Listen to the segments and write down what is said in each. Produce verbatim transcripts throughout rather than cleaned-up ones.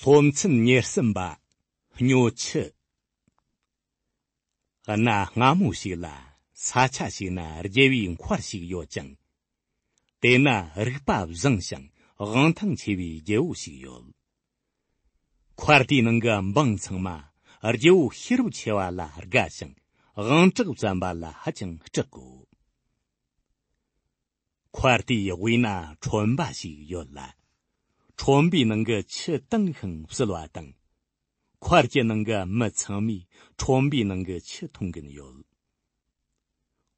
སློབ་ཚན་ཉེར་གསུམ་པ། སྨྱོ་ཆུ། གནའ་སྔ་མོ་ཞིག་ལ། ས་ཆ་ཞིག་ན་རྒྱལ་བོའི་མཁར་ཞིག་ཡོད་ཅིང་། དེ་ན་རིག་པ་བཟང་ཞིང་དབང་ཐང་ཆེ་བའི་རྒྱལ་པོ་ཞིག་ཡོད། མཁར་དེའི་ནང་གི་འབངས་ཚང་མ་རྒྱལ་པོ་ཤེས་རབ་ཆེ་བ་ལ་དགའ་ཞིང་དབང་དྲག་བཙན་པ་ལ་ཧ་ཅང་སྐྲག་གོ། མཁར་དེའི་དབུས་ན་ཁྲོན་པ་ཞིག་ཡོད་ལ། ཁྲོན་པའི་ནང་གི་ཆུ་དྭངས་ཤིང་བསིལ་བ་དང་། མཁར་གྱི་ནང་གི་མི་ཚང་མས་ཁྲོན་པའི་ནང་གི་ཆུ་འཐུང་གིན་ཡོད།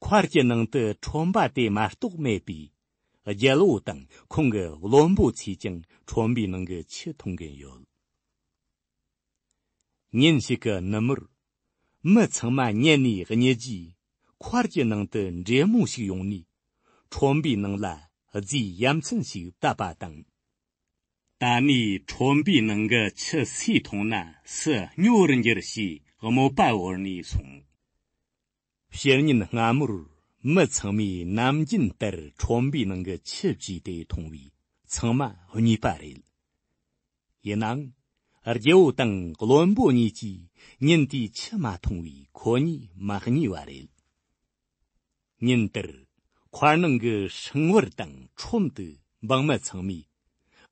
མཁར་གྱི་ནང་དུ་ཁྲོན་པ་དེ་མ་གཏོགས་མེད་པས། རྒྱལ་པོ་དང་ཁོང་གི་བློན་པོ་ཚོས་ཀྱང་ཁྲོན་པའི་ནང་གི་ཆུ་འཐུང་གིན་ཡོད། ཉིན་ཞིག་གི་ནུབ་མོར། མི་ཚང་མ་ཉལ་ནས་གཉིད་རྗེས། མཁར་གྱི་ནང་དུ་འདྲེ་མོ་ཞིག་ཡོང་ནས། ཁྲོན་པའི་ནང་ལ་རྫས་ཡ་མཚན་ཞིག་བཏབ་པ་དང་། ད་ནས་ཁྲོན་པའི་ནང་གི་ཆུ་སུས་འཐུང་ན་སུ་སྨྱོ་བར་འགྱུར་ཞེས་དམོད་པ་བོར་ནས་སོང་། ཕྱི་ཉིན་སྔ་མོར་མི་ཚང་མས་ནམ་རྒྱུན་ལྟར་ཁྲོན་པའི་ནང་གི་ཆུ་བཅུས་ཏེ་འཐུང་བས་ཚང་མ་གཉིད་པ་རེད། ཡིན་ནའང་། རྒྱལ་པོ་དང་བློན་པོ་གཉིས་ཀྱིས་ཉིན་དེའི་ཆུ་མ་འཐུང་བས་ཁོ་གཉིས་མ་གཉིད་པ་རེད། ཉིན་དེར། མཁར་ནང་གི་སྲང་བར་དང་ཁྲོམ་དུ་འབངས་མི་ཚང་མས།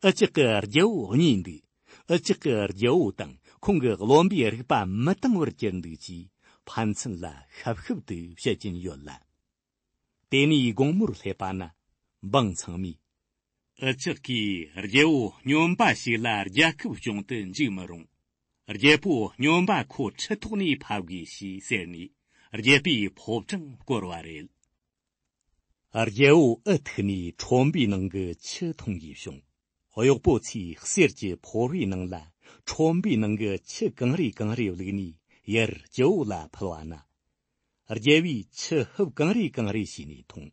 ཨུ་ཅག་གི་རྒྱལ་པོ་གཉིད་འདུག་ཨུ་ཅག་གི་རྒྱལ་པོ་དང་ཁོང་གི་བློན་པོའི་རིག་པ་མི་དྭངས་པར་གྱུར་འདུག་ཅེས་ཕན་ཚུན་ལ་ཤབ་ཤུབ་ཏུ་བཤད་ཀྱིན་ཡོད་ལ། དེ་ནས་དགོང་མོར་སླེབས་པ་ན། འབངས་ཚང་མས། ཨུ་ཅག་གིས་རྒྱལ་པོ་སྨྱོན་པ་ཞིག་ལ་རྒྱལ་ཁབ་སྐྱོང་དུ་འཇུག་མི་རུང་། རྒྱལ་པོ་སྨྱོན་པ་ཁོ་ཁྲི་ཐོག་ནས་ཕབ་དགོས་ཞེས་ཟེར་ནས་རྒྱལ་པོའི་ཕོ་བྲང་བསྐོར་བ་རེད། རྒྱལ་པོ་ཨུ་ཐུག་ནས་ཁྲོན་པའི་ནང་གི་ཆུ་འཐུང་གིས་བྱུང་། གཡོག་པོ་ཚོས་གསེར་གྱི་ཕོར་བའི་ནང་ལ་ཁྲོན་པའི་ནང་གི་ཆུ་གང་རེ་གང་རེ་བླུགས་ནས་ཡར་སྤྱི་བོ་ལ་ཕུལ་བ་ན། རྒྱལ་པོས་ཆུ་ཧུབ་གང་རེ་གང་རེ་བྱས་ནས་འཐུང་།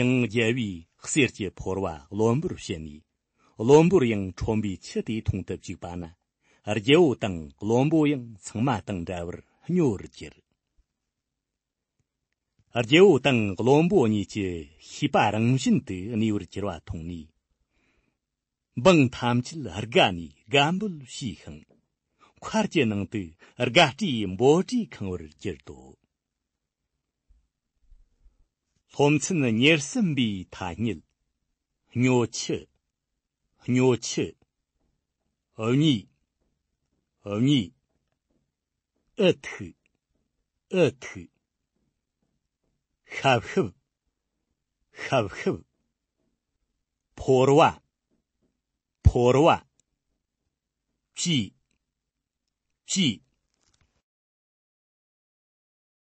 ཡང་རྒྱལ་པོས་གསེར་གྱི་ཕོར་བ་བློན་པོར་བྱིན་ནས། བློན་པོར་ཡང་ཁྲོན་པའི་ཆུ་དེ་འཐུང་དུ་བཅུག་པ་ན། རྒྱལ་པོ་དང་བློན་པོ་ཡང་ཚང་མ་དང་འདྲ་བར་སྨྱོ་བར་གྱུར། རྒྱལ་པོ་དང་བློན་པོ་གཉིས་ཀྱི་ཤེས་པ་རང་བཞིན་དུ་གནས་པར་གྱུར་པ་མཐོང་ནས། འབངས་ཐམས་ཅད་དགའ་ནས་དགའ་འབོད་བྱས་ཤིང་། མཁར་གྱི་ནང་དུ་དགའ་སྤྲོའི་འབོད་སྒྲ་ཁེངས་པར་གྱུར་ཏོ། སློབ་ཚན་ཉེར་གསུམ་པའི་ཐ་སྙད། སྨྱོ་ཆུ། སྨྱོ་ཆུ། གཉིད། གཉིད། ཨུ་ཐུག་ཨུ་ཐུག་ཤབ་ཤུབ། ཤབ་ཤུབ། ཕོར་བ། ཕོར་བ། བཅུས། བཅུས།